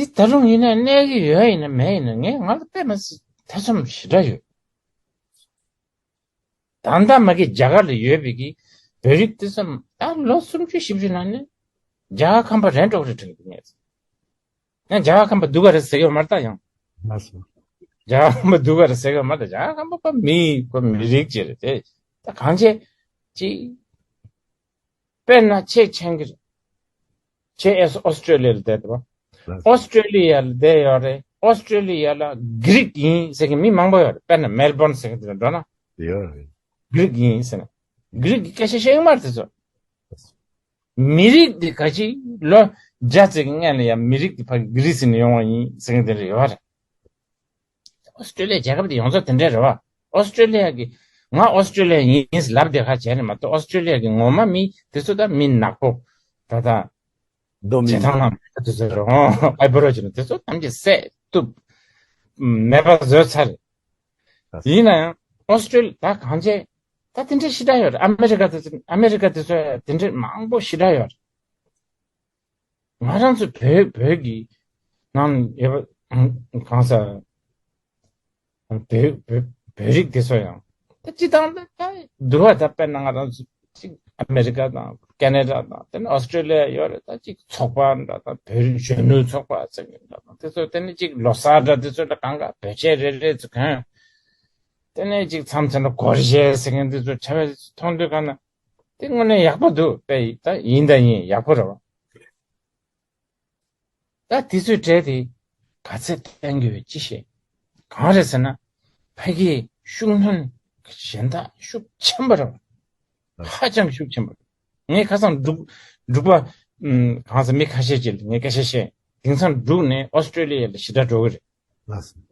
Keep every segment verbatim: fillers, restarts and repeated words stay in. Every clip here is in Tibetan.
འདི་ད་རུང་ཡིན་ན་གནས་ཀྱི་ཡོད་ཡིན་ན་མེད་ཡིན་ན་ངས་ང་ལ་དཔེ་མ་སྲིད་ཐེ་ཚོམ་ཞེ་དྲག་ཡོད། ད་ལྟ་མ་གི་རྒྱ་གར་ལ་ཡོད་པའི་གི་བོད་རིགས་དེ་ཚོ་ད་ལོ་སུམ་ཅུ་བཞི་བཅུ་ནང་ནས་རྒྱ་གར་ཁམས་པ་རན་འགྲོ་གི་རེད་དྲན་གི་ངས། ཡང་རྒྱ་གར་ཁམས་པ་སྡུག་ག་རེད་ཟེར་གི་ཡོད་མ་རེད་ད་ཡང་། ལགས་སོ། རྒྱ་གར་ཁམས་པ་སྡུག་ག་རེད་ཟེར་གི་ཡོད་མ་རེད། རྒྱ་གར་ཁམས་པ་ཕ་མི་ཁོ་མི་རིགས་ཅིག་རེད་དེ། ད་གང་བྱེད་ཅི། དཔེར་ན་ཁྱེད་མཁྱེན་གི་རེད། ཁྱེད་ཨེ་ཨོ་སི་ཀྲོ་ལི་ཡ་ལ་བསྡད་འདུག་བ། ལགས་སོ། ཨོ་སི་ཀྲོ་ལི་ཡ་ལ་བསྡད་ཡོད་རེད། ཨོ་སི་ཀྲོ་ལི་ཡ་ལ་གྷི་རིག་ཡིན་ཟེར་གི་མི་མང་པོ་ཡོད་རེད། དཔེར་ན་མེལ་བོན་ཟེར་གི་དེ་ལ་འགྲོ་ན། ཡོད་རེད། གྷི་རིག་ཡིན་ཟེར་ན། གྷི་རིག་གི་སྐད་ཆ་བཤད་ཡོད་མ་རེད་དེ་ཚོ། མི་རིགས་འདི་ག་ཅི་ལོ་བརྒྱ་ཙམ་གྱི་སྔོན་ལ་ཡང་མི་རིགས་འདི་ཕ་གི་གྷི་རི་སི་ནས་ཡོང་བ་ཡིན་ཟེར་མཁན་དེ་འདྲ་ཡོད་རེད། ཨོ་སི་ཀྲོ་ལི་ཡ་རྒྱལ་ཁབ་འདི་ཡོངས་རྫོགས་དེ་འདྲ་རེད་བ། ཨོ་སི་ཀྲོ་ལི་ཡ་གི་ང་ཨོ་སི་ཀྲོ་ལི་ཡ་ཡིན་ལབ་བསྡད་ཁ་བྱས་ནས་མ་གཏོགས་ཨོ་སི་ཀྲོ་ལི་ཡ་གི་ངོ་མ་མི་དེ་ཚོ་ད་མི་ནག་པོ་ད་ད་རྡོ་མིན་བྱེ་ཐང་ལ་མི་དེ་ཚོ་རེད། ཨོ་ཨའི་བོ་རོ་ཇི་ནི་དེ་ཚོ་ཐམས་ཅད་བསད་གཏུབ་མེད་པ་བཟོས་ཚར་རེད། ཡིན་ན་ཡང་ཨོ་སི་ཀྲོ་ལི་ཡ་ད་གང་བྱས། ད་དེ་འདྲའི་ཞེ་དྲག་ཡོད་རེད། ཨ་མེ་རི་ཀ་དེ་ཚོ་ཨ་མེ་རི་ཀ་དེ་ཚོ་དེ་འདྲའི་མང་པོ་ཞེ་དྲག་ཡོད་རེད། ང་རང་ཚོ་བོད་བོད་ཀྱི་ནང་ཡོད་པ་གང་ཟག་བོད་བོད་བོད་རིགས་དེ་ཚོ་ཡང་ད་སྤྱི་བཏང་ད་ད་འདུལ་བ་ད་དཔེར་ན་ང་རང་ཚོ་གཅིག་ཨ་མེ་རི་ཀ་དང་ཁེ་ན་ཌ་དང་དེ་ནས་ཨོ་སི་ཀྲོ་ལི་ཡ་ཡོད་རེད། ད་གཅིག་ཚོགས་པ་འདྲ་དང་བོད་རིགས་གཞོན་ནུ་ཚོགས་པ་ཟེར་མཁན་འདྲ་དང་དེ་ཚོ་དེ་ནས་གཅིག་ལོ་གསར་འདྲ་དེ་ཚོ་ལ་གང་ག་བོད་ཆས་རེ་རེ་ཚོ་གོན། དེ་ནས་གཅིག་མཚམས་མཚམས་ལ་སྒོར་གཞས་ཟེར་མཁན་དེ་ཚོ་བྱ་བའི་མཐོང་དུས་ག་ན་དེ་དངོས་གནས་ཡག་པོ་འདུག་དཔེ་ད་ཡིན་ད་ཡིན་ཡག་པོ་རེད་བ། ད་དེ་ཚོའི་གྲས་དེ་ག་ཚད་བསྟན་དགོས་ཅི་ཤེས། གང་རེད་ཟེར་ན་ཕ་གིའི་ཤུགས་སྣོན་གཞན་དག་ཤུགས་ཆེན་པོ་རེད་བ། ཧ་ཅང་ཤུགས་ཆེན་པོ་རེད། ངས་ཁ་སང་འབྲུག་འབྲུག་པ་ཨམ་གང་ཟེར་མི་ཁ་ཤས་ཅིག་ལ་ངས་སྐད་ཆ་བཤད། དེང་སང་འབྲུག་ནས་ཨོ་སི་ཀྲོ་ལི་ཡ་ལ་ཞེ་དྲག་འགྲོ་གི་རེད། ལགས་སོ།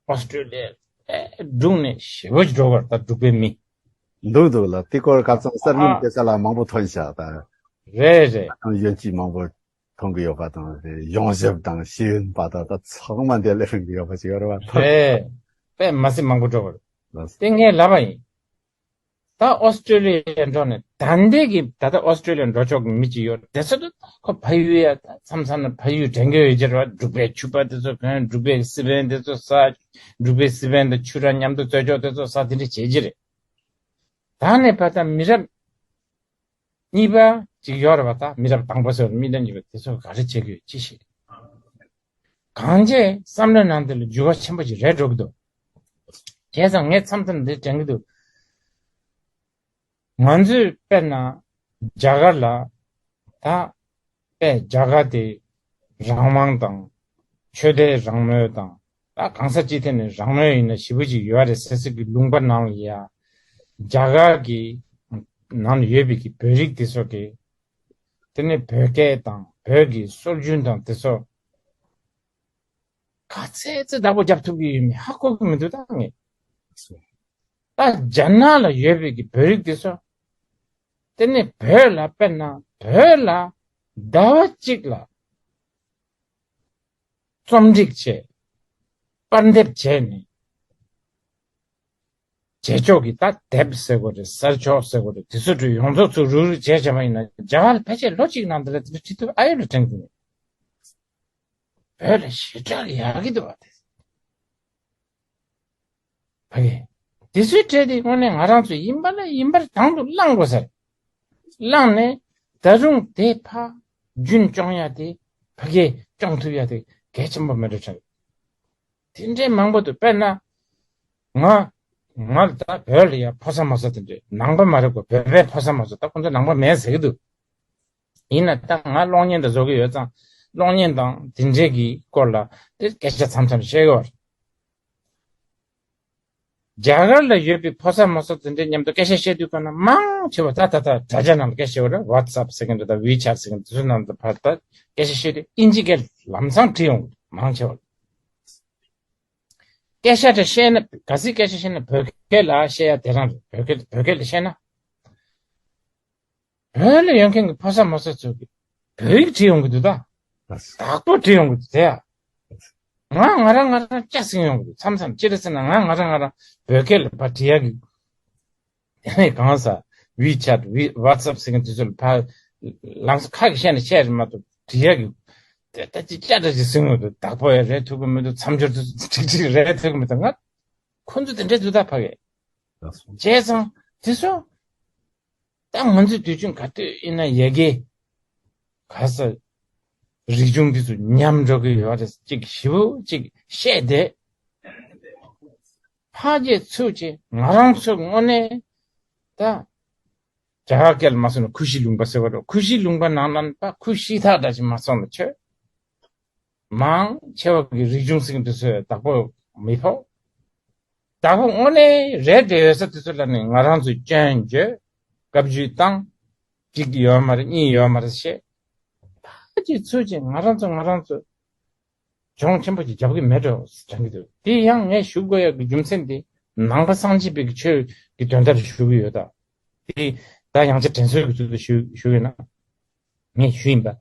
ཨོ་སི་ཀྲོ་ལི་ཡ་ཨེ་འབྲུག་ནས་ཞེ་པོ་ཅིག་འགྲོ་གི་རེད། ད་འབྲུག་པའི་མི། འདུག་འདུག་ལ་དེ་སྐོར་ཁ་སང་གསར་འགྱུར་ཨ་སྐད་ཆ་ལ་མང་པོ་ཐོན་ཤག་ད། རེད་རེད། ད་གཞོན་སྐྱེས་མང་པོ་མཐོང་གི་ཡོད་པ་དང་། ཡོངས་ཁྱབ་དང་ཤེས་ཡོན་པ་དང་ད་ཚང་མ་འདི་ལས་ཕན་གི་ཡོད་པ་ཞིག་ཡོད་རེད་བ། རེད། དཔེ་མ་སྲིད་མང་པོ་འགྲོ་གི་རེད། ལགས་སོ། དེ་ངས་ལབ་པ་ཡིན། ད་ཨོ་སི་ཀྲོ་ལི་ཡ་འགྲོ་ནས་ད་ལྟའི་གི་ད་ལྟ་ཨོ་སི་ཀྲོ་ལི་ཡ་འགྲོ་ཆོག་གི་མི་ཅིག་ཡོད་དེ་ཚོ་ད་ཁོ་ཕ་ཡུལ་ཡ་ད་མཚམས་མཚམས་ན་ཕ་ཡུལ་དྲན་གི་ཡོད་ཀྱི་རེད་བ། འབྲུག་པའི་ཕྱུ་པ་དེ་ཚོ་གོན། འབྲུག་པའི་སི་པན་དེ་ཚོ་ཟ། འབྲུག་པའི་སི་པན་དང་ཕྱུ་ར་མཉམ་དུ་རྩོད་ཆོག་དེ་ཚོ་ཟ། དེ་འདྲ་བྱེད་ཀྱི་རེད། ད་ནས་ཕར་ད་མི་རབས་གཉིས་པ་ཅིག་ཡོད་རེད་བ། ད་མི་རབས་དང་པོ་ཟེར་བ་མི་རབས་གཉིས་པ་དེ་ཚོ་ག་རེ་བྱེད་དགོས་ཅི་ཤེས། གང་བྱས་བསམ་བློའི་ནང་དེ་ལ་འགྱུར་བ་ཆེན་པོ་ཞིག་རེད་འགྲོ་གི་འདུག་བྱས་ཙང་ངས་མཚམས་མཚམས་འདི་དྲན་གི་འདུག་ང་ཚོས་དཔེར་ན་རྒྱ་གར་ལ་ད་དཔེ་རྒྱ་གར་དེ་རང་དབང་དང་ཆོས་དད་རང་མོས་དང་ད་གང་ས་ཅི་ཐད་ནས་རང་མོས་ཡིན་ན་ཞེ་པོ་ཅིག་ཡོད་རེད་ཟེར་ཟེར་གི་ལུང་པ་ནང་ལ་ཡ་རྒྱ་གར་གི་ནང་ལ་ཡོད་པའི་གི་བོད་རིགས་དེ་ཚོ་གི་དེ་ནས་བོད་སྐད་དང་བོད་ཀྱི་སྲོལ་རྒྱུན་དང་དེ་ཚོ་ག་ཚད་ཚད་བདག་པོ་རྒྱབ་ཐུབ་ཀྱི་ཡོད་མེད་ཧ་གོ་གི་མི་འདུག་ད་ངས། ད་རྒྱ་ནག་ལ་ཡོད་པའི་གི་བོད་རིགས་དེ་ཚོ་དེ་ནས་བོད་ལ་དཔེར་ན་བོད་ལ་ཟླ་བ་གཅིག་ལ་རྩོམ་སྒྲིག་བྱས་པར་འདེབས་བྱས་ནས་རྗེས་ཕྱོགས་ཀྱི་ད་དེབ་ཟེར་དགོས་རེད། གསར་ཕྱོགས་ཟེར་དགོས་རེད། དེ་ཚོ་འདྲ་ཡོངས་རྫོགས་ཚུར་རུག་རུག་བྱས་བྱས་པ་ཡིན་ན་རྒྱ་གར་ལ་ཕལ་ཆེར་ལོ་གཅིག་ནང་དེ་ལ་དེ་འདྲ་བྲིས་ཐུབ་ཨ་ཡོད་ལ་དྲན་གི་མེད། བོད་ལ་ཞེ་དྲག་ཡག་གི་འདུག་བ་དེ། ཕ་གི། དེ་ཚོའི་གྲས་དེ་དངོས་གནས་ང་རང་ཚོ་ཡིན་པ་ལ་ཡིན་པར་དང་དུ་བླང་དགོས་ས་རེད། བླངས་ནས་ད་རུང་དེ་ཕར་རྒྱུན་སྐྱོང་ཡ་དེ་ཕ་གིས་སྐྱོང་ཐུབ་ཡ་དེ་གལ་ཆེན་པོ་མེད་འགྲོ་ཆགས་ཡོད། དེ་འདྲའི་མང་པོ་འདུག་དཔེར་ན། ང་ང་ད་བོད་ལ་ཡ་ཕོ་གསར་མོ་གསར་དེ་འདྲས་ནང་པ་མ་རེད་གོ། བོད་པའི་ཕོ་གསར་མོ་གསར་ད་ཁོང་ཚོ་ནང་པ་མེད་ཟེར་གི་འདུག་ཡིན་ན་ད་ང་གློག་བརྙན་འདྲ་བཟོ་གི་ཡོད་ཙང་གློག་བརྙན་དང་དེ་འདྲས་ཀྱི་སྐོར་ལ་དེ་སྐད་ཆ་མཚམས་མཚམས་བཤད་གི་ཡོད་རེད། རྒྱ་གར་ལ་ཡོད་པའི་ཕོ་གསར་མོ་གསར་དེ་འདྲའི་མཉམ་དུ་སྐད་ཆ་བཤད་དུས་ག་ན་མང་ཆེ་བ་ད་ད་ད་དྲ་རྒྱ་ནང་ལ་སྐད་ཆ་བཤད་ཡོད་རེད། ཝ་ཊི་སི་ཨེབ་ཟེར་གི་འདྲ་ད་ཝི་ཆེ་ཊི་ཟེར་གི་འདྲ་དེ་ཚོའི་ནང་དུ་ཕར་ད་སྐད་ཆ་བཤད་དུས་ཨིན་ཇི་སྐད་ལམ་སང་བྲིས་ཡོང་གི་འདུག་མང་ཆེ་བ། སྐད་ཆ་དེ་བཤད་ན་གལ་སྲིད་སྐད་ཆ་བཤད་ན་བོད་སྐད་ལ་བཤད་ཡ་དེ་རང་རེད། བོད་སྐད་བོད་སྐད་ལ་བཤད་ན། བོད་ལ་ཡོད་མཁན་གྱི་ཕོ་གསར་མོ་གསར་ཚོ་གིས་བོད་ཡིག་བྲིས་ཡོང་གི་འདུག་ད། དག་པོ་བྲིས་ཡོང་གི་འདུག་དེ་ཡ། ང་ང་རང་ང་རང་སྐྱ་སེང་ཡོང་གི་འདུག་མཚམས་མཚམས་ཅི་རེད་ཟེར་ན་ང་ང་རང་ང་རང་བོད་སྐད་ལ་ཕར་བྲིས་ཡག་གི་གང་ཟེར་ཝི་ཆེ་ཊི་ཝི་ཝ་ཊི་སི་ཨེབ་ཟེར་མཁན་དེ་ཚོ་ལ་ཕར་ལམ་སང་ཁ་གིས་བཤད་ན་བཤད་རེད་མ་གཏོགས་བྲིས་ཡག་གི་ དེ་ལྟ་ཅི་ཅག་འདྲ་ཅིག་ཟིན་འོང་དུ་བདག་པོ་ཡང་རེད་ཐུབ་ཀྱི་མི་འདུག་མཚམས་སྦྱོར་དུ་ཁྲིག་ཁྲིག་རེད་ཐུབ་ཀྱི་མི་འདུག་ང་ཁོ་ཚོ་དེ་འདྲའི་འདུག་ད་ཕ་གི། བྱས་ཙང་དེ་ཚོ་ད་ང་ཚོའི་དུས་ཆེན་ག་དུས་ཡིན་ན་ཡ་གི་ག་ས་རིག་གཞུང་འདི་ཚོ་ཉམས་འགྲོ་གི་ཡོད་རེད། ཅིག་ཞིབ་པོ་ཅིག་བཤད་དེ། ཕ་རྗེས་ཚུགས་ཀྱི་ང་རང་ཚོ་དངོས་གནས་ད་རྒྱ་གར་སྐད་ལ་མ་སོང་ན་ཁུ་ཤི་ལུང་པ་ཟེར་བ་རེད། ཁུ་ཤི་ལུང་པ་ནང་ལ་ཕ་ཁུ་ཤི་ཐག་འདྲ་ཞིག་མ་སོང་ན་ཆོས་མང་ཆེ་བ་གི་རིག་གཞུང་ཟེར་གྱི་འདི་ཚོས་བདག་པོ་མི་ཕོག་བདག་པོ་དངོས་གནས་རེད་འདྲ་ཡོད་ས་དེ་ཚོ་ལ་ནི་ང་རང་ཚོས་སྐྱོན་བརྗོད། བཀའ་བརྒྱུད་བཏང་། གཅིག་ཡོད་མ་རེད། གཉིས་ཡོད་མ་རེད་བཤད། ཕ་རྗེས་ཚུགས་ཀྱི་ང་རང་ཚོ་ང་རང་ཚོ་གྱོང་ཆེན་པོ་ཅིག་རྒྱབ་ཀྱི་མེད་འགྲོ་དྲན་གྱི་འདུག་དེ་ཡང་ངས་ཞུ་དགོས་ཡག་གི་རྒྱུ་མཚན་དེ་ནང་པ་སངས་རྒྱས་པའི་གི་ཆོས་ཀྱི་དོན་དག་ཞུ་གི་ཡོད་ད། དེ་ད་ཡང་ཅིན་དྲན་གསོའི་གི་ཚུལ་དུ་ཞུ་ཞུ་ཡོད་ན། ངས་ཞུ་ཡིན་པ།